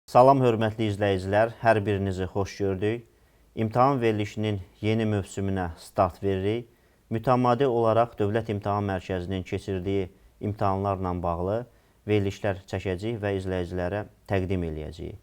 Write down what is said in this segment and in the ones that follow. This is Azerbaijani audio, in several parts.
Salam hörmətli izləyicilər, hər birinizi xoş gördük. İmtahan verilişinin yeni mövsümünə start veririk. Mütəmadi olaraq Dövlət İmtahan Mərkəzinin keçirdiyi imtahanlarla bağlı verilişlər çəkəcəyik və izləyicilərə təqdim eləyəcəyik.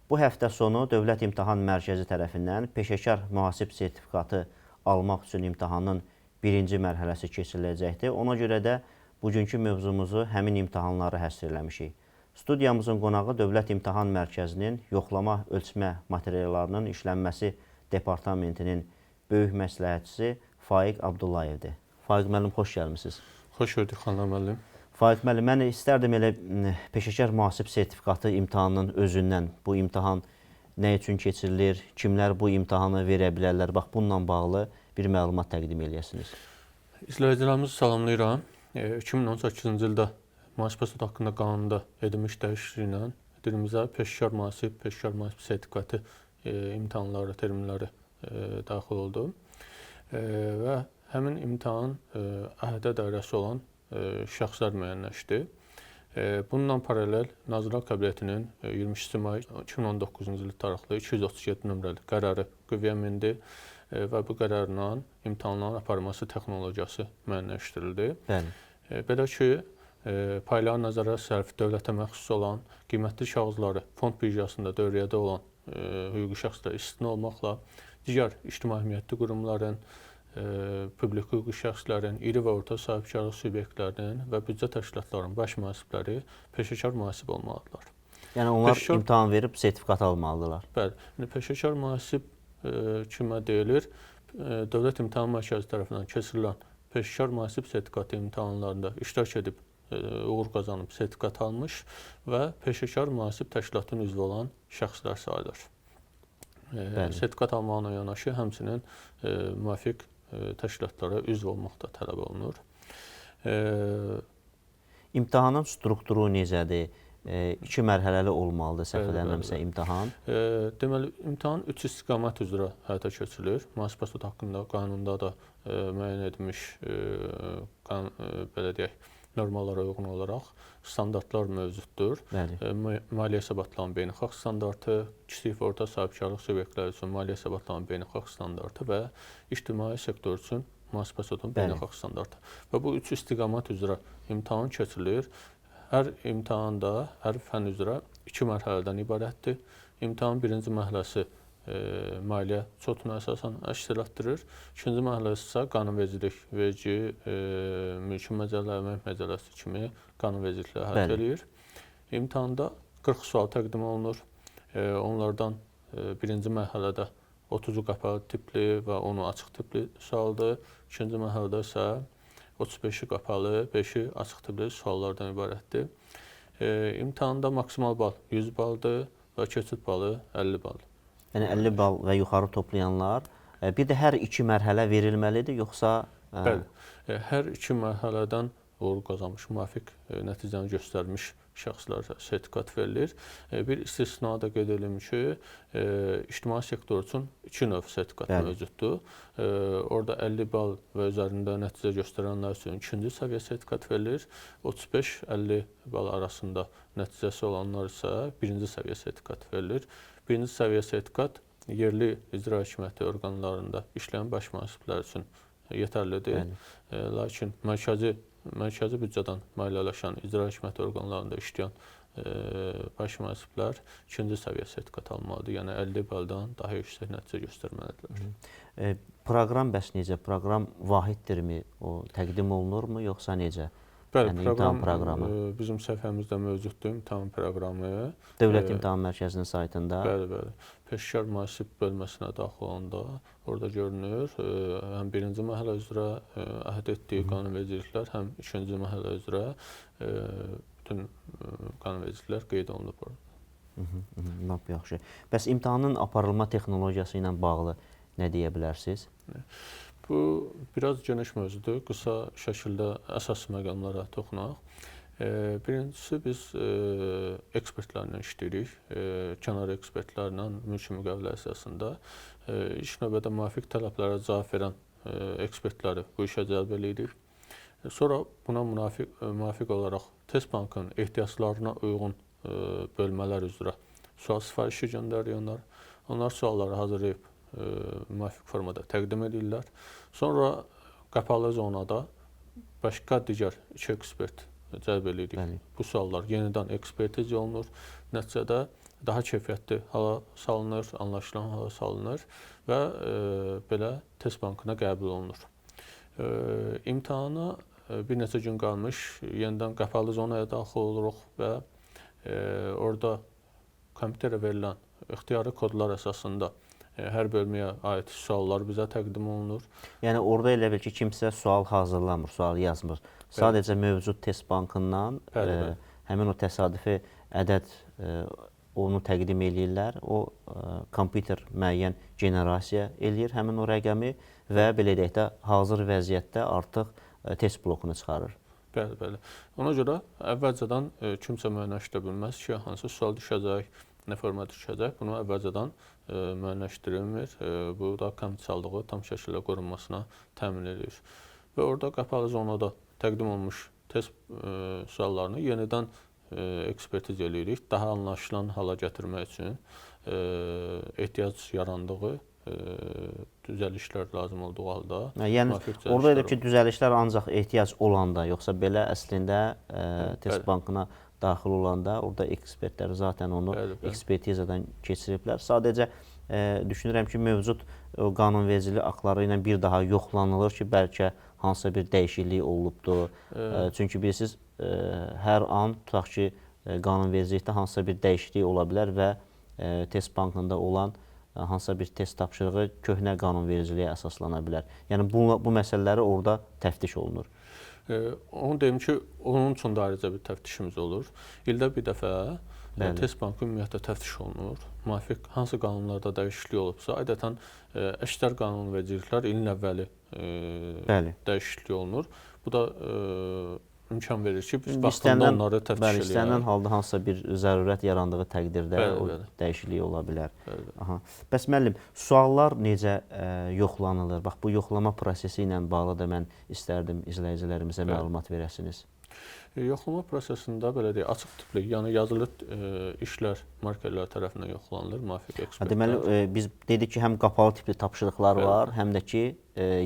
Bu həftə sonu Dövlət İmtahan Mərkəzi tərəfindən peşəkar mühasib sertifikatı almaq üçün imtahanın birinci mərhələsi keçiriləcəkdir. Ona görə də bugünkü mövzumuzu həmin imtahanlara həsr eləmişik. Studiyamızın qonağı Dövlət İmtahan Mərkəzinin Yoxlama Ölçmə Materiallarının İşlənməsi Departamentinin böyük məsləhətçisi Faiq Abdullayevdir. Faiq müəllim, xoş gəlmisiniz. Xoş gördük Xanlar müəllim. Faiq müəllim, mən istərdim elə peşəkar mühasib sertifikatı imtahanının özündən bu imtahan nə üçün keçirilir, kimlər bu imtahanı verə bilərlər, bax bununla bağlı bir məlumat təqdim eləyəsiniz. İzləyicilərimizi salamlayıram. 2018-ci ildə Mühasibə Sənədi haqqında qanunda edilmiş dəyişikliklə dilimizə peşəkar mühasib, peşəkar mühasib sertifikatı imtahanları, terminləri daxil oldu. Və həmin imtahan əhdə dairəsi olan şəxslər müəyyənləşdi. Bununla paralel Nazirlər Kabinetinin 22 may 2019-cu il tarixli 237 nömrəli qərarı qüvvəyə mindi və bu qərarla imtahanların aparılması texnologiyası müəyyənləşdirildi. Bəli. Belə ki, payları nəzərə sərf dövlətə məxsus olan qiymətli kağızları fond birjasında dövriyyədə olan hüquqi şəxslər istisna olmaqla digər ictimai əhəmiyyətli qurumların, publik hüquqi şəxslərin, iri və orta sahibkarlıq subyektlərinin və büdcə təşkilatlarının baş mühasibləri peşəkar mühasib olmalıdırlar. Yəni onlar imtahan verib sertifikat almalıdırlar. Bəli. İndi peşəkar mühasib kimə deyilir? Dövlət İmtahan Mərkəzi tərəfindən keçirilən peşəkar mühasib sertifikatı imtahanlarında iştirak edib uğur qazanıb sertifikat almış və peşəkar mühasib təşkilatının üzvü olan şəxslər sayılır. Sertifikat almaqla yanaşı həmçinin müvafiq təşkilatlara üzv olmaq da tələb olunur. İmtahanın strukturu necədir? İki mərhələli olmalıdır, səhv eləmirəmsə imtahan. Deməli, imtahan üç istiqamət üzrə həyata keçirilir. Mühasibə Sənədi haqqında qanunda da müəyyən edilmiş, belə deyək, normalara uyğun olaraq standartlar mövcuddur. Maliyyə hesabatlarının beynəlxalq standartı, kiçik və orta sahibkarlıq subyektləri üçün maliyyə hesabatlarının beynəlxalq standartı və ictimai sektor üçün mühasibə sənədinin beynəlxalq standartı. Və bu üç istiqamət üzrə imtahan keçirilir. Hər imtahanda, hər fən üzrə iki mərhələdən ibarətdir. İmtahanın birinci mərhələsi maliyyə çotuna əsasən əks elətdirir. İkinci mərhələsi isə qanunvericilik, vergi, mülki məcəllə, əmək məcəlləsi kimi qanunvericiliklə əhatə eləyir. İmtahanda 40 sual təqdim olunur. Onlardan birinci mərhələdə 30-u qapalı tipli və 10-u açıq tipli sualdır. İkinci mərhələdə isə 35-i qapalı, 5-i açıq tipli suallardan ibarətdir. İmtahanda maksimal bal 100 baldır və keçid balı 50 baldır. Yəni 50 bal və yuxarı toplayanlar, bir də hər iki mərhələ verilməlidir, yoxsa? Bəli, hər iki mərhələdən uğur qazanmış, müvafiq nəticəni göstərmiş şəxslərə sertifikat verilir. Bir istisna da qeyd edim ki, ictimai sektor üçün iki növ sertifikat mövcuddur. Orada 50 bal və üzərində nəticə göstərənlər üçün ikinci səviyyə sertifikat verilir. 35-50 bal arasında nəticəsi olanlar isə birinci səviyyə sertifikat verilir. Birinci səviyyə sertifikat yerli icra hakimiyyəti orqanlarında işləyən baş mühasiblər üçün yetərlidir. Lakin mərkəzi büdcədən maliyyələşən icra hakimiyyəti orqanlarında işləyən baş mühasiblər ikinci səviyyə sertifikat almalıdır. Yəni 50 baldan daha yüksək nəticə göstərməlidirlər. Proqram bəs necə? Proqram vahiddirmi? O təqdim olunurmu, yoxsa necə? Bəli, yəni, imtahan proqramı bizim səhifəmizdə mövcuddur, imtahan proqramı. Dövlət İmtahan Mərkəzinin saytında. Bəli, bəli. Peşəkar mühasib bölməsinə daxil olanda orada görünür, həm birinci mərhələ üzrə əhd etdiyi qanunvericiliklər, həm ikinci mərhələ üzrə bütün qanunvericiliklər qeyd olunub orada. Lap yaxşı. Bəs imtahanın aparılma texnologiyası ilə bağlı nə deyə bilərsiniz? Bu biraz geniş mövzudur. Qısa şəkildə əsas məqamlara toxunaq. Birincisi biz ekspertlərlə işləyirik, kənar ekspertlərlə mülki müqavilə əsasında. İlk növbədə müvafiq tələblərə cavab verən ekspertləri bu işə cəlb eləyirik. Sonra buna müvafiq olaraq test bankının ehtiyaclarına uyğun bölmələr üzrə Sual sifarişi göndəririk onlar. Onlar sualları hazırlayıb müvafiq formada təqdim edirlər. Sonra qapalı zonada başqa digər iki ekspert cəlb edirik. Bəli. Bu suallar yenidən ekspertiz olunur. Nəticədə daha keyfiyyətli hala salınır, anlaşılan hala salınır və belə test bankına qəbul olunur. İmtahana bir neçə gün qalmış yenidən qapalı zonaya daxil oluruq və orada kompüterə verilən ixtiyari kodlar əsasında hər bölməyə aid suallar bizə təqdim olunur. Yəni orada elə bil ki, kimsə sual hazırlamır, sual yazmır. Bəli. Sadəcə mövcud test bankından Bəli, bəli. həmin o təsadüfi ədəd onu təqdim eləyirlər. O kompüter müəyyən generasiya eləyir həmin o rəqəmi və belə deyək də hazır vəziyyətdə artıq test blokunu çıxarır. Bəli, bəli. Ona görə əvvəlcədən kimsə müəyyənləşdirə bilməz ki, hansı sual düşəcək, nə formada düşəcək. Bunu əvvəlcədən müəyyənləşdirilmir. Bu da konfidensiallığı tam şəkildə qorunmasına təmin edir. Və orada qapalı zonada təqdim olunmuş test suallarını yenidən ekspertiz eləyirik. Daha anlaşılan hala gətirmək üçün ehtiyac yarandığı düzəlişlər lazım olduğu halda. Yəni orada elə ki, düzəlişlər ancaq ehtiyac olanda, yoxsa belə əslində test bankına daxil olanda orada ekspertlər zaten onu bəli, bəli. Ekspertizadan keçiriblər. Sadəcə düşünürəm ki, mövcud qanunvericilik aktları ilə bir daha yoxlanılır ki, bəlkə hansısa bir dəyişiklik olubdur. Çünki bilirsiniz, hər an tutaq ki, qanunvericilikdə hansısa bir dəyişiklik ola bilər və test bankında olan hansısa bir test tapşırığı köhnə qanunvericiliyə əsaslana bilər. Yəni bu məsələləri orada təftiş olunur. Onu deyim ki, onun üçün də ayrıca bir təftişimiz olur. İldə bir dəfə test bankı ümumiyyətlə təftiş olunur. Müvafiq hansı qanunlarda dəyişiklik olubsa, adətən əşlər qanunvericiliklər ilin əvvəli dəyişiklik olunur. Bu da imkan verir ki, biz vaxtında onları təftiş eləyək. İstənilən halda hansısa bir zərurət yarandığı təqdirdə o dəyişiklik ola bilər. Bəli, bəli. Aha. Bəs müəllim, suallar necə yoxlanılır? Bax, bu yoxlama prosesi ilə bağlı da mən istərdim izləyicilərimizə məlumat verəsiniz. Yoxlama prosesində belə deyək, açıq tipli, yəni yazılı işlər markerlər tərəfindən yoxlanılır, müvafiq ekspertlər. Deməli, biz dedik ki, həm qapalı tipli tapşırıqlar var, həm də ki,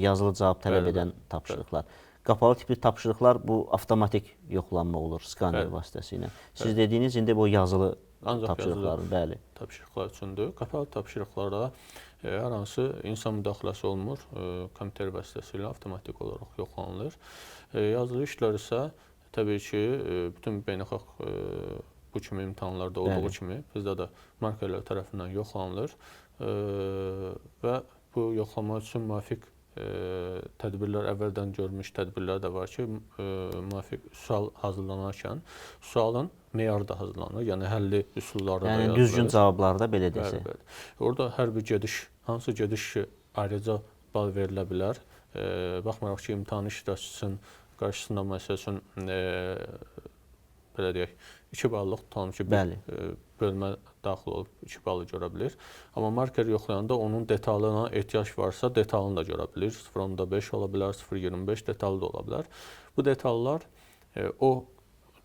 yazılı cavab tələb edən tapşırıqlar. Qapalı tipli tapşırıqlar bu avtomatik yoxlanma olur skaner vasitəsilə. Siz dediyiniz indi bu yazılı tapşırıqların, bəli. Tapşırıqlar üçündür. Qapalı tapşırıqlara hər hansı insan müdaxiləsi olmur, kompüter vasitəsilə avtomatik olaraq yoxlanılır. Yazılı işlər isə təbii ki, bütün beynəlxalq bu kimi imtahanlarda olduğu kimi bizdə də markerlər tərəfindən yoxlanılır və bu yoxlama üçün müvafiq tədbirlər, əvvəldən görmüş tədbirlər də var ki, müvafiq sual hazırlanarkən sualın meyarı da hazırlanır, yəni həlli üsulları da yazılır. Yəni düzgün cavablarda belə desək. Bəli, bəli. Orada hər bir gediş, hansı gediş ki, ayrıca bal verilə bilər. Baxmayaraq ki, imtahan iştirakçısının qarşısında məsəl üçün, belə deyək, 2 ballıq tutalım ki, bir bölmə daxil olub 2 balı görə bilir. Amma marker yoxlayanda onun detalına ehtiyac varsa detalını da görə bilir. 0.5 ola bilər, 0.25 detalı da ola bilər. Bu detallar o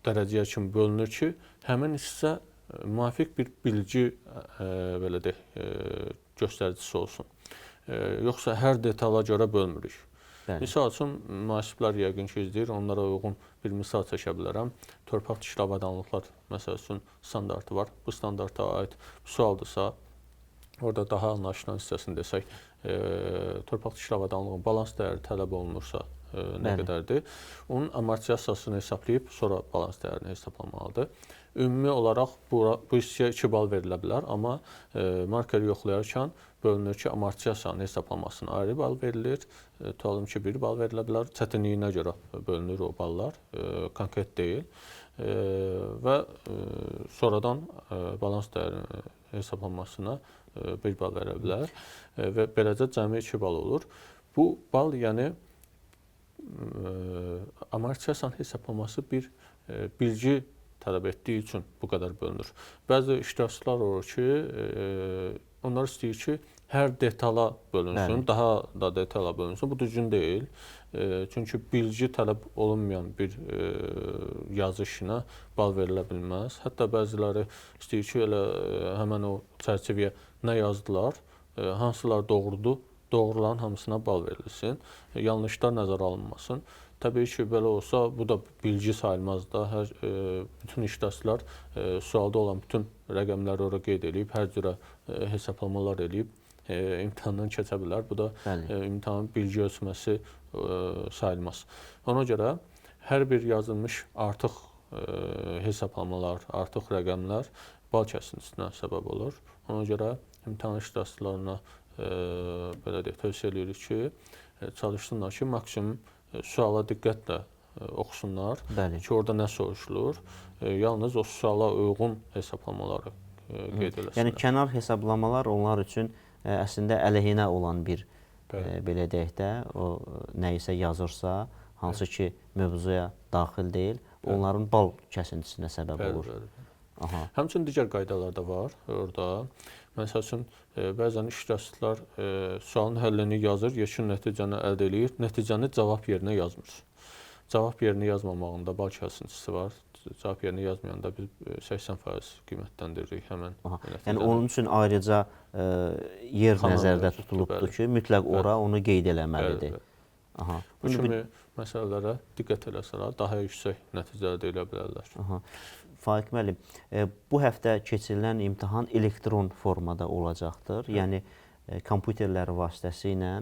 dərəcəyə kimi bölünür ki, həmin hissə müvafiq bir bilgi belə deyək, göstəricisi olsun. Yoxsa hər detala görə bölmürük. Bəli. Misal üçün, mühasiblər yəqin ki, izləyir, onlara uyğun bir misal çəkə bilərəm. Torpaq dişli avadanlıqlar, məsəl üçün, standartı var. Bu standarta aid sualdırsa, orada daha anlaşılan hissəsini desək, torpaq dişli avadanlığın balans dəyəri tələb olunursa nə qədərdir, onun amortizasiyasını hesablayıb, sonra balans dəyərini hesablamalıdır. Ümumi olaraq bu hissəyə 2 bal verilə bilər, amma markeri yoxlayarkən bölünür ki, amortizasiyanın hesablamasına ayrı bal verilir, tutalım ki, 1 bal verilə bilər, çətinliyinə görə bölünür o ballar, konkret deyil və sonradan balans dəyərinin hesablanmasına 1 bal verilə bilər və beləcə cəmi 2 bal olur. Bu bal, yəni amortizasiyanın hesablanması bir bilgi tələb etdiyi üçün bu qədər bölünür. Bəzi iştirakçılar olur ki, onlar istəyir ki, hər detala bölünsün, bəli, daha da detala bölünsün. Bu düzgün deyil. Çünki bilgi tələb olunmayan bir yazı işinə bal verilə bilməz. Hətta bəziləri istəyir ki, elə həmən o çərçivəyə nə yazdılar, hansılar doğrudur, doğruların hamısına bal verilsin, yanlışlar nəzərə alınmasın. Təbii ki, belə olsa, bu da bilgi sayılmaz da. Hər, bütün iştirakçılar sualda olan bütün rəqəmləri ora qeyd eləyib, hər cürə hesablamalar eləyib, imtahandan keçə bilər. Bu da imtahanın bilgi ölçməsi sayılmaz. Ona görə hər bir yazılmış artıq hesablamalar, artıq rəqəmlər bal kəsintisinə səbəb olur. Ona görə imtahan iştirakçılarına belə deyək, tövsiyə edirik ki, çalışsınlar ki, maksimum suala diqqətlə oxusunlar, bəli, ki, orada nə soruşulur, yalnız o suala uyğun hesablamaları qeyd eləsinlər. Yəni, kənar hesablamalar onlar üçün əslində əleyhinə olan bir, belə deyək də, o nə isə yazırsa, hansı ki mövzuya daxil deyil, onların bal kəsintisinə səbəb olur. Bəli, bəli. Aha. Həmçinin digər qaydalar da var orada. Məsəl üçün, bəzən iştirakçılar sualın həllini yazır, yekun nəticəni əldə eləyir, nəticəni cavab yerinə yazmır. Cavab yerinə yazmamağında bal kəsintisi var. Cavab yerinə yazmayanda biz 80% qiymətləndiririk həmən. Yəni onun üçün ayrıca yer xana nəzərdə tutulubdur ki, mütləq ora onu qeyd eləməlidir. Bəli, bəli. Aha. Bu kimi məsələlərə diqqət eləsələr, daha yüksək nəticə əldə edə bilərlər. Aha. Faiq müəllim, bu həftə keçirilən imtahan elektron formada olacaqdır. Hə. Yəni kompüterlər vasitəsilə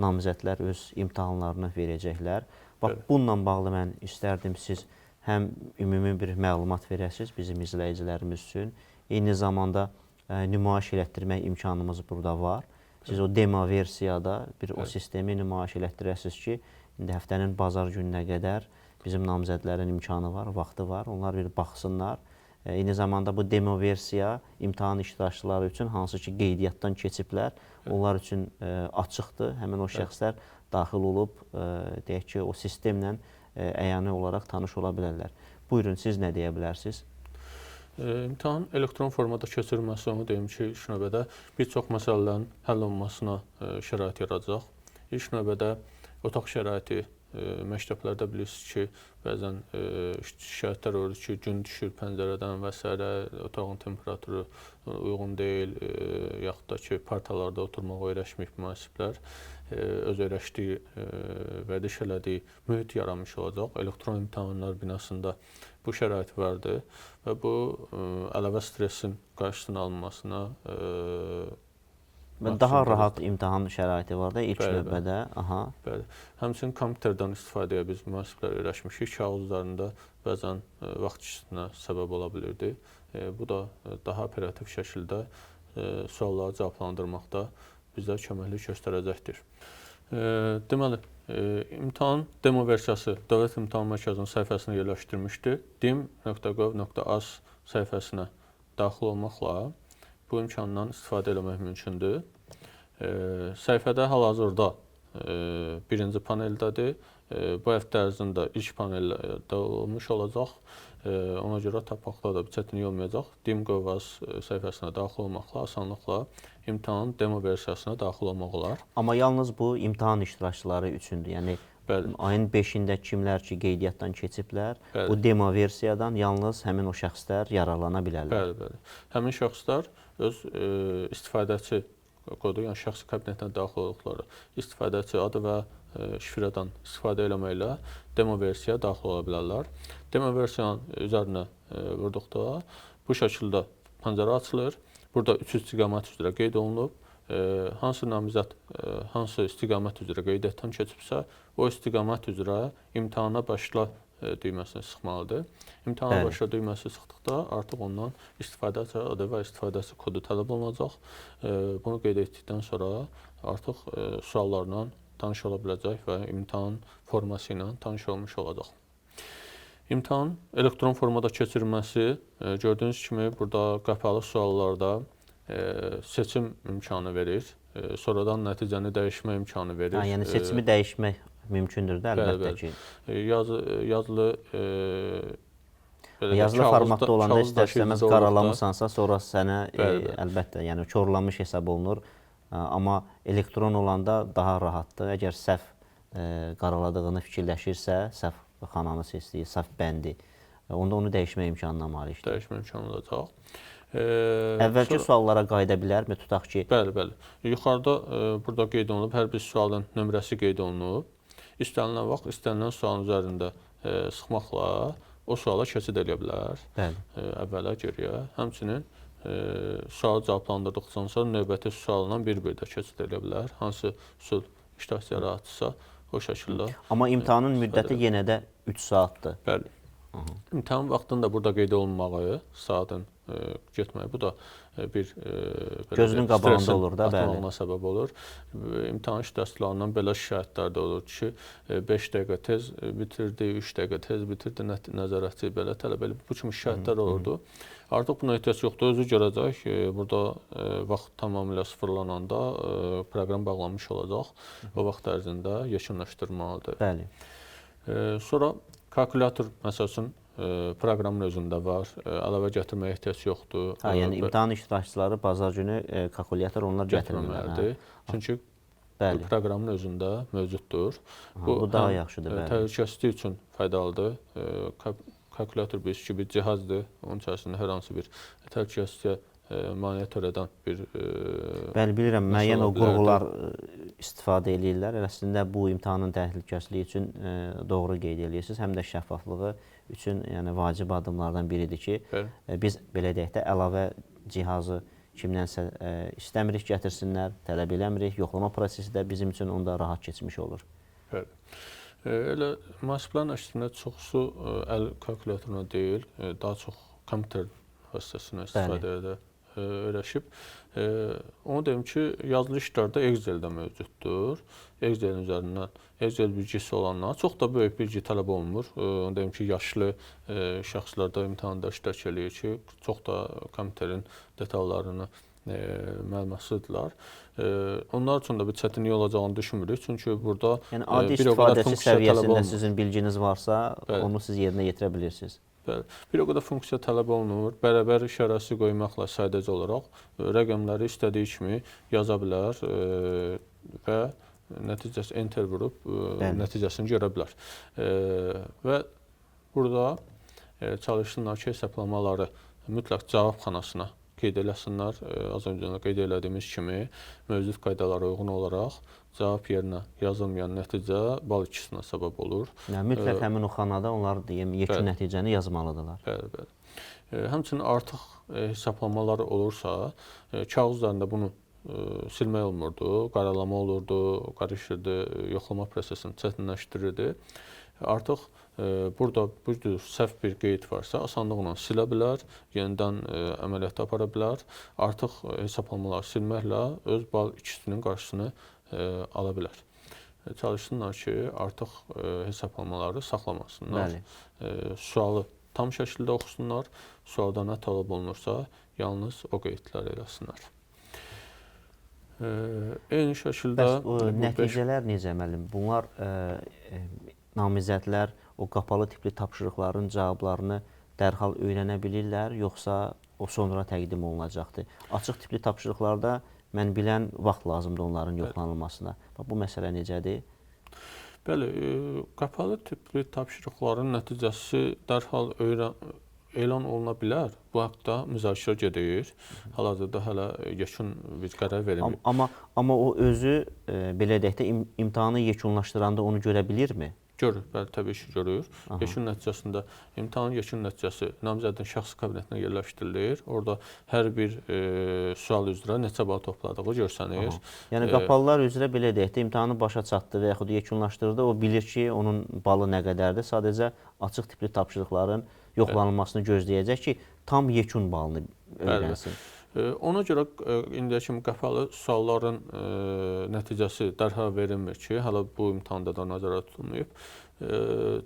namizədlər öz imtahanlarını verəcəklər. Bax, bəli, bununla bağlı mən istərdim siz həm ümumi bir məlumat verəsiniz bizim izləyicilərimiz üçün, eyni zamanda nümayiş elətdirmək imkanımız burada var. Siz o demo versiyada bir o sistemi nümayiş elətdirəsiniz ki, indi həftənin bazar gününə qədər bizim namizədlərin imkanı var, vaxtı var, onlar bir baxsınlar. Eyni zamanda bu demo versiya imtahan iştirakçıları üçün, hansı ki qeydiyyatdan keçiblər, onlar üçün açıqdır. Həmin o şəxslər daxil olub, deyək ki, o sistemlə əyani olaraq tanış ola bilərlər. Buyurun, siz nə deyə bilərsiniz? İmtahan elektron formada keçirilməsi, onu deyim ki, ilk növbədə bir çox məsələlərin həll olunmasına şərait yaradacaq. İlk növbədə otaq şəraiti, məktəblərdə bilirsiniz ki, bəzən şikayətlər olur ki, gün düşür pəncərədən və s. otağın temperaturu uyğun deyil, yaxud da ki, partalarda oturmağa öyrəşməyib mühasiblər, öz öyrəşdiyi, vərdiş elədiyi mühit yaranmış olacaq. Elektron imtahanlar binasında bu şərait vardır və bu əlavə stressin qarşısının alınmasına və daha rahat imtahan şəraiti var da ilk növbədə. Aha. Bəli. Həmçinin kompüterdən istifadəyə biz mühasiblər öyrəşmişik. Kağız üzərində bəzən vaxt ikisinə səbəb ola bilirdi. Bu da daha operativ şəkildə sualları cavablandırmaqda bizə köməklik göstərəcəkdir. Deməli, imtahan demo versiyası Dövlət İmtahan Mərkəzinin səhifəsinə yerləşdirilmişdir. dim.gov.az səhifəsinə daxil olmaqla bu imkandan istifadə eləmək mümkündür. Səhifədə hal-hazırda birinci paneldədir. Bu həftə ərzində ilk paneldə olmuş olacaq. Ona görə tapmaqda da bir çətinlik olmayacaq. dim.gov.az səhifəsinə daxil olmaqla asanlıqla imtahan demo versiyasına daxil olmaq olar. Amma yalnız bu imtahan iştirakçıları üçündür. Yəni bəli, ayın 5-də kimlər ki qeydiyyatdan keçiblər, bəli, bu demo versiyadan yalnız həmin o şəxslər yararlana bilərlər. Bəli, bəli. Həmin şəxslər öz istifadəçi kodu, yəni şəxsi kabinetinə daxil olduqları istifadəçi adı və şifrədən istifadə eləməklə demo versiyaya daxil ola bilərlər. Demo versiyanın üzərinə vurduqda bu şəkildə pəncərə açılır. Burada 3 istiqamət üzrə qeyd olunub. Hansı namizəd hansı istiqamət üzrə qeydiyyatdan keçibsə, o istiqamət üzrə imtahana başla düyməsini sıxmalıdır. İmtahana başla düyməsi sıxdıqda artıq ondan istifadəçi adı və istifadəçi kodu tələb olunacaq. Bunu qeyd etdikdən sonra artıq suallarla tanış ola biləcək və imtahan forması ilə tanış olmuş olacaq. İmtahan elektron formada keçirilməsi, gördüyünüz kimi burada qapalı suallarda seçim imkanı verir. Sonradan nəticəni dəyişmə imkanı verir. Ha, yəni seçimi dəyişmək mümkündür də, əlbəttə ki. Yazılı yazılı formatda olanda istər-istəməz qaralamısansa, sonra sənə əlbəttə, yəni korlanmış hesab olunur. Amma elektron olanda daha rahatdır. Əgər səhv qaraladığını fikirləşirsə, səhv xananı seçdiyi, səhv bəndi, onda onu dəyişmək imkanına malikdir. Dəyişmə imkanı olacaq. Əvvəlki suallara qayıda bilərmi? Tutaq ki... Bəli, bəli. Yuxarıda burada qeyd olunub, hər bir sualın nömrəsi qeyd olunub. İstənilən vaxt, istənilən sualın üzərində sıxmaqla o suala keçid eləyə bilər. Bəli. Əvvələ, geriyə. Həmçinin sualı cavablandırdıqdan sonra növbəti sualla bir-bir də keçid eləyə bilər. Hansı üsul iştirakçıya rahatdırsa, o şəkildə. Amma imtahanın müddəti yenə də 3 saatdır. Bəli. İmtahan vaxtında burada qeyd olunmağı, saatın getməyi, bu da bir gözünün qabağında olur da, bəli. Atmağına səbəb olur. İmtahan iştirakçılarından belə şikayətlər də olur ki, 5 dəqiqə tez bitirdi, 3 dəqiqə tez bitirdi, nəzarətçi belə tələb edib. Bu kimi şikayətlər olurdu. Artıq buna ehtiyac yoxdur, özü görəcək. Burada vaxt tamamilə sıfırlananda proqram bağlanmış olacaq. O vaxt ərzində yekunlaşdırmalıdır. Bəli. Sonra kalkulyator, məsəl üçün, proqramın özündə var. Əlavə gətirməyə ehtiyac yoxdur. Ha, yəni imtahan iştirakçıları bazar günü kalkulyator onlar gətirməlidir. Çünki bəli, proqramın özündə mövcuddur. Aha, bu daha yaxşıdır. Bəli. Təhlükəsizlik üçün faydalıdır. Kalkulyator bilirsiniz ki, bir cihazdır. Onun içərisində hər hansı bir təhlükəsizliyə maneə törədən bir bəli, bilirəm, müəyyən o qurğular istifadə eləyirlər. Əslində bu imtahanın təhlükəsizliyi üçün doğru qeyd eləyirsiniz. Həm də şəffaflığı üçün, yəni vacib addımlardan biridir ki, bəli, biz belə deyək də əlavə cihazı kimdənsə istəmirik gətirsinlər, tələb eləmirik. Yoxlama prosesi də bizim üçün onda rahat keçmiş olur. Bəli. Elə mühasibələrin əslində çoxusu əl kalkulyatoruna deyil, daha çox kompüter vasitəsindən istifadə edir. Öyrəşib. Onu deyim ki, yazılı işlərdə Excel-də mövcuddur. Excel-in üzərindən Excel bilgisi olanlar, çox da böyük bilgi tələb olunmur. Onu deyim ki, yaşlı şəxslər də imtahanda iştirak eləyir ki, çox da kompüterin detallarını məlumatsızdırlar. Onlar üçün də bir çətinlik olacağını düşünmürük. Çünki burada yəni, adi istifadəçi səviyyəsində sizin bilginiz varsa, bəli, onu siz yerinə yetirə bilirsiniz. Bəli. Bir o qədər funksiya tələb olunur. Bərabər işarəsi qoymaqla sadəcə olaraq rəqəmləri istədiyi kimi yaza bilər və nəticəsi enter vurub nəticəsini görə bilər. Və burada çalışsınlar ki, hesablamaları mütləq cavab xanasına qeyd eləsinlər. Az öncə qeyd elədiyimiz kimi mövcud qaydalara uyğun olaraq cavab yerinə yazılmayan nəticə bal ikisinə səbəb olur. Yəni, mütləq həmin o xanada onlar deyim, yekun nəticəni yazmalıdırlar. Bəli, bəli. Həmçinin artıq hesablamalar olursa, kağız üzərində bunu silmək olmurdu, qaralama olurdu, qarışırdı, yoxlama prosesini çətinləşdirirdi. Artıq burada bu cür səhv bir qeyd varsa, asanlıqla silə bilər, yenidən əməliyyata apara bilər. Artıq hesablamaları silməklə öz bal ikisinin qarşısını ala bilər. Çalışsınlar ki, artıq hesablamaları saxlamasınlar. Bəli. Sualı tam şəkildə oxusunlar, sualda nə tələb olunursa, yalnız o qeydləri eləsinlər. Eyni şəkildə... Bəs bu nəticələr necə, müəllim? Bunlar namizədlər o qapalı tipli tapşırıqların cavablarını dərhal öyrənə bilirlər, yoxsa o sonra təqdim olunacaqdır? Açıq tipli tapşırıqlarda mən bilən vaxt lazımdır onların yoxlanılmasına. Bax, bu məsələ necədir? Bəli, qapalı tipli tapşırıqların nəticəsi dərhal elan oluna bilər. Bu haqda müzakirə gedir. Hal-hazırda hələ yekun bir qərar verilmir. Amma o özü, belə deyək də, imtahanı yekunlaşdıranda onu görə bilirmi? Görür, bəli, təbii ki, görür. Aha. Yekun nəticəsində, imtahanın yekun nəticəsi namizədin şəxsi kabinetinə yerləşdirilir. Orada hər bir sual üzrə neçə bal topladığı görsənir. Aha. Yəni, qapalılar üzrə belə deyək də, imtahanı başa çatdı və yaxud yekunlaşdırdı, o bilir ki, onun balı nə qədərdir. Sadəcə açıq tipli tapşırıqların yoxlanılmasını gözləyəcək ki, tam yekun balını öyrənsin. Bəli. Ona görə indiyə kimi qapalı sualların nəticəsi dərhal verilmir ki, hələ bu imtahanda da nəzərə tutulmayıb.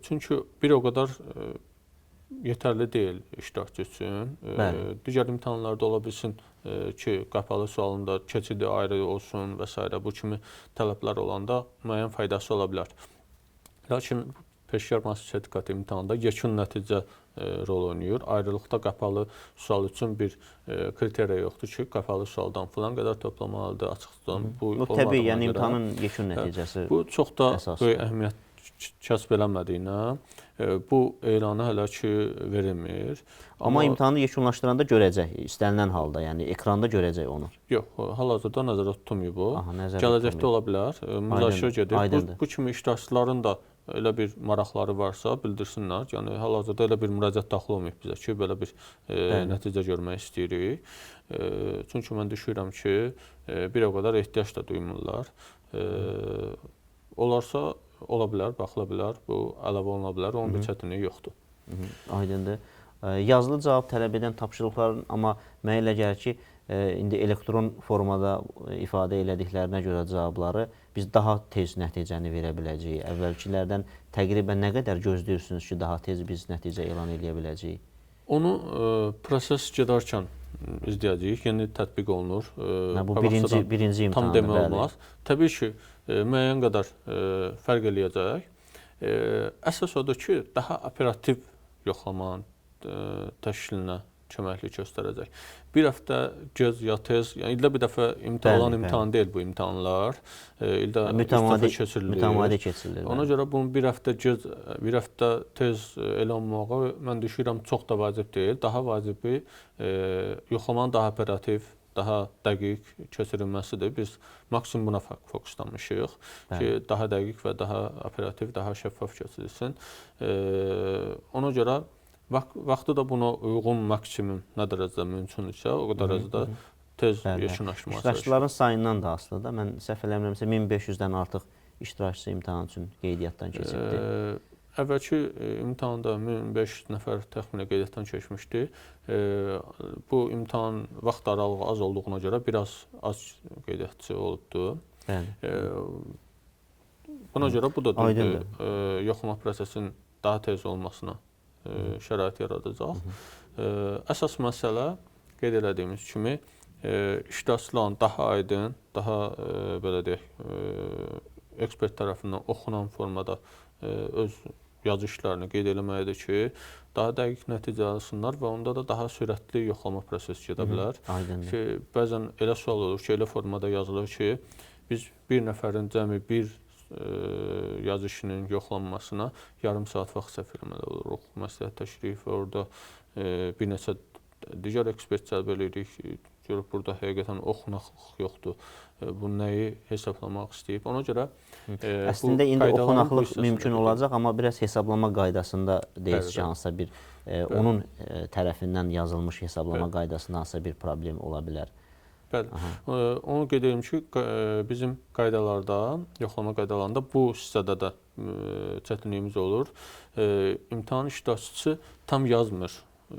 Çünki bir o qədər yetərli deyil iştirakçı üçün. Bəli. Digər imtahanlarda ola bilsin ki, qapalı sualında keçidi ayrı olsun və s. Bu kimi tələblər olanda müəyyən faydası ola bilər. Lakin peşəkar mühasibə sertifikatı imtahanında yekun nəticə rol oynayır. Ayrılıqda qapalı sual üçün bir kriteriya yoxdur ki, qapalı sualdan filan qədər toplamalıdır, açıqdan bu təbii, yəni imtahanın yekun nəticəsi. Bu çox da böyük əhəmiyyət kəsb eləmədiyinə bu elanı hələ ki verilmir. Amma imtahanı yekunlaşdıranda görəcək, istənilən halda, yəni ekranda görəcək onu. Yox, hal-hazırda nəzərdə tutulmayıb o. Aha, gələcəkdə ola bilər, müzakirə gedir. Bu kimi iştirakçıların da elə bir maraqları varsa bildirsinlər. Yəni hal-hazırda elə bir müraciət daxil olmayıb bizə ki, belə bir nəticə görmək istəyirik. Çünki mən düşünürəm ki, bir o qədər ehtiyac da duymurlar. Olarsa ola bilər, baxıla bilər, bu əlavə oluna bilər, onun bir çətinliyi yoxdur. Aydındır. Yazılı cavab tələb edən tapşırıqların, amma mənə elə gəlir ki, indi elektron formada ifadə elədiklərinə görə cavabları biz daha tez nəticəni verə biləcəyik. Əvvəlkilərdən təqribən nə qədər gözləyirsiniz ki, daha tez biz nəticə elan eləyə biləcəyik? Onu proses gedərkən izləyəcəyik, yeni tətbiq olunur. Bu birinci imtahandır. Tam demək olmaz. Təbii ki, müəyyən qədər fərq eləyəcək. Əsas odur ki, daha operativ yoxlamanın təşkilinə köməklik göstərəcək. Bir həftə gec ya tez, yəni ildə bir dəfə imtahan imtahan deyil bu imtahanlar. İldə üç dəfə keçirilir. Mütəmadi keçirilir. Ona görə bunun bir həftə gec, bir həftə tez elə olmağı mən düşünürəm çox da vacib deyil. Daha vacibi yoxlamanın daha operativ, daha dəqiq keçirilməsidir. Biz maksimum buna fokuslanmışıq ki, daha dəqiq və daha operativ, daha şəffaf keçirilsin. Ona görə vaxtı da buna uyğun maksimum nə dərəcədə mümkündürsə, o dərəcədə tez yekunlaşdırmağa çalışırıq. İştirakçıların sayından da asılıdır da. Mən səhv eləmirəmsə 1500-dən artıq iştirakçı imtahan üçün qeydiyyatdan keçibdir. Əvvəlki imtahanda 1500 nəfər təxminən qeydiyyatdan keçmişdi. Bu imtahan vaxt aralığı az olduğuna görə biraz az qeydiyyatçı olubdur. Buna görə bu da yoxlama prosesinin daha tez olmasına şərait yaradacaq. Əsas məsələ qeyd elədiyimiz kimi iştirakçıların daha aydın, daha belə deyək, ekspert tərəfindən oxunan formada öz yazı işlərini qeyd eləməlidir ki, daha dəqiq nəticə alsınlar və onda da daha sürətli yoxlama prosesi gedə bilər. Ki, bəzən elə sual olur ki, elə formada yazılır ki, biz bir nəfərin cəmi bir yazı işinin yoxlanmasına yarım saat vaxt sərf eləməli oluruq. Məsləhətləşirik və orada bir neçə digər ekspert cəlb eləyirik. Görüb burada həqiqətən oxunaqlıq yoxdur. Bu nəyi hesablamaq istəyib? Ona görə əslində indi oxunaqlıq mümkün olacaq, amma biraz hesablama qaydasında deyiz ki, hansısa bir onun tərəfindən yazılmış hesablama qaydasında hansısa bir problem ola bilər. Bəli. Onu qeyd edim ki, bizim qaydalarda, yoxlama qaydalarında bu hissədə də çətinliyimiz olur. İmtahan iştirakçısı tam yazmır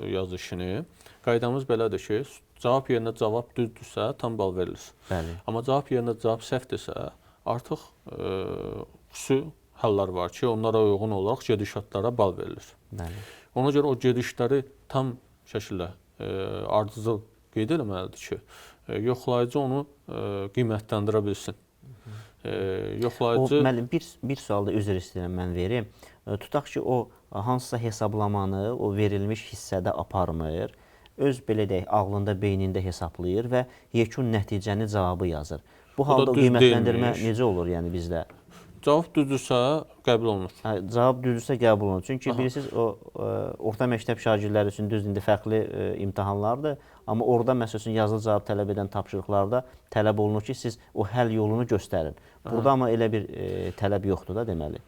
yazı işini. Qaydamız belədir ki, cavab yerinə cavab düzdürsə, tam bal verilir. Bəli. Amma cavab yerinə cavab səhvdirsə, artıq xüsusi həllər var ki, onlara uyğun olaraq gedişatlara bal verilir. Bəli. Ona görə o gedişləri tam şəkildə ardıcıl qeyd eləməlidir ki, yoxlayıcı onu qiymətləndirə bilsin. Yoxlayıcı... O, müəllim, bir sualda üzr istəyirəm, mən verim. Tutaq ki, o hansısa hesablamanı o verilmiş hissədə aparmır, öz belə deyək, ağlında, beynində hesablayır və yekun nəticəni cavabı yazır. Bu halda qiymətləndirmə necə olur yəni bizdə? Cavab düzdürsə qəbul olunur. Hə, cavab düzdürsə qəbul olunur. Çünki bilirsiniz, o orta məktəb şagirdləri üçün düz indi fərqli imtahanlardır. Amma orada məsəl üçün yazılı cavab tələb edən tapşırıqlarda tələb olunur ki, siz o həll yolunu göstərin. Burada amma elə bir tələb yoxdur da deməli.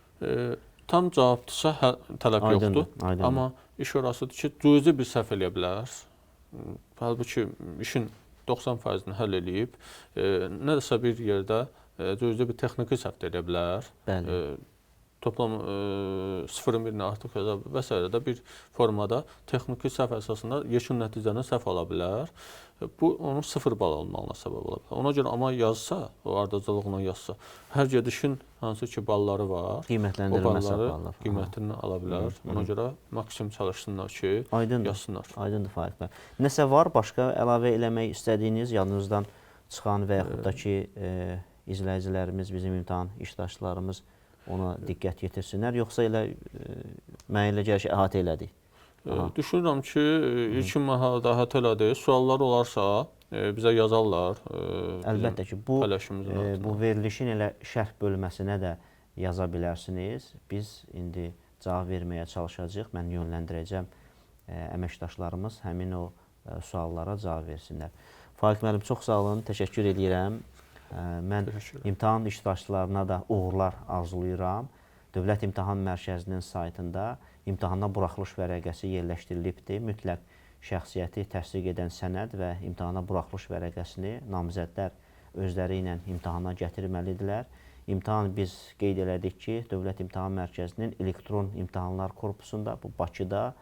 Tam cavabdırsa tələb yoxdur. Aydındır. Amma iş orasıdır ki, cüzi bir səhv eləyə bilər. Halbuki işin 90%-ni həll eləyib, nədəsə bir yerdə cüzi bir texniki səhv də eləyə bilər. Bəli. Toplam 0,1-ni artıq yaza və s. də bir formada texniki səhv əsasında yekun nəticəni səhv ala bilər. Bu, onun 0 bal almağına səbəb ola bilər. Ona görə amma yazsa, o ardıcıllıqla yazsa, hər gedişin hansı ki balları var, o balları qiymətini ala bilər. Ona görə maksimum çalışsınlar ki, yazsınlar. Aydındır Faiq bəy. Nəsə var başqa əlavə eləmək istədiyiniz, yadınızdan çıxan və yaxud da ki, izləyicilərimiz, bizim imtahan iştirakçılarımız ona diqqət yetirsinlər, yoxsa elə mənə elə gəlir ki, əhatə elədik? Düşünürəm ki, ilkin mərhələdə əhatə elədi. Suallar olarsa bizə yazarlar. Əlbəttə ki, bu verilişin elə şərh bölməsinə də yaza bilərsiniz. Biz indi cavab verməyə çalışacağıq. Mən yönləndirəcəm əməkdaşlarımız həmin o suallara cavab versinlər. Faiq müəllim, çox sağ olun, təşəkkür edirəm. Mən imtahan iştirakçılarına da uğurlar arzulayıram. Dövlət İmtahan Mərkəzinin saytında imtahana buraxılış vərəqəsi yerləşdirilibdir. Mütləq şəxsiyyəti təsdiq edən sənəd və imtahana buraxılış vərəqəsini namizədlər özləri ilə imtahana gətirməlidirlər. İmtahan biz qeyd elədik ki, Dövlət İmtahan Mərkəzinin elektron imtahanlar korpusunda, bu Bakıda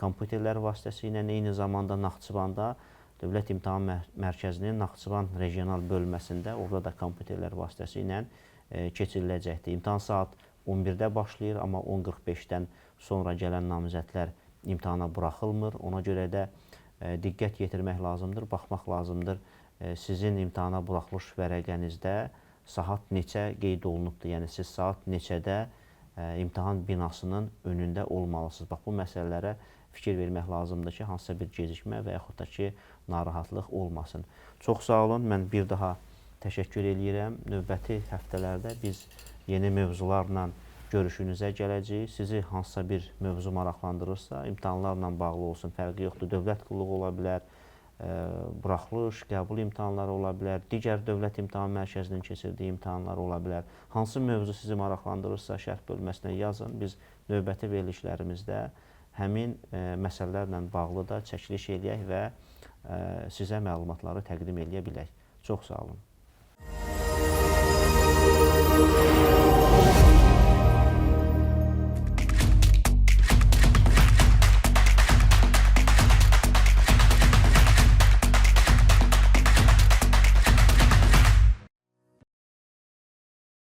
kompüterlər vasitəsilə, eyni zamanda Naxçıvanda Dövlət İmtahan Mərkəzinin Naxçıvan regional bölməsində, orada da kompüterlər vasitəsilə keçiriləcəkdir. İmtahan saat 11-də başlayır, amma 10:45-dən sonra gələn namizədlər imtahana buraxılmır. Ona görə də diqqət yetirmək lazımdır, baxmaq lazımdır. Sizin imtahana buraxılış vərəqənizdə saat neçə qeyd olunubdur? Yəni siz saat neçədə imtahan binasının önündə olmalısınız. Bax, bu məsələlərə fikir vermək lazımdır ki, hansısa bir gecikmə və yaxud da ki, narahatlıq olmasın. Çox sağ olun, mən bir daha təşəkkür eləyirəm. Növbəti həftələrdə biz yeni mövzularla görüşünüzə gələcəyik. Sizi hansısa bir mövzu maraqlandırırsa, imtahanlarla bağlı olsun, fərqi yoxdur. Dövlət qulluğu ola bilər, buraxılış, qəbul imtahanları ola bilər, digər Dövlət İmtahan Mərkəzinin keçirdiyi imtahanlar ola bilər. Hansı mövzu sizi maraqlandırırsa, şərh bölməsinə yazın. Biz növbəti verilişlərimizdə həmin məsələlərlə bağlı da çəkiliş eləyək və sizə məlumatları təqdim eləyə bilək. Çox sağ olun.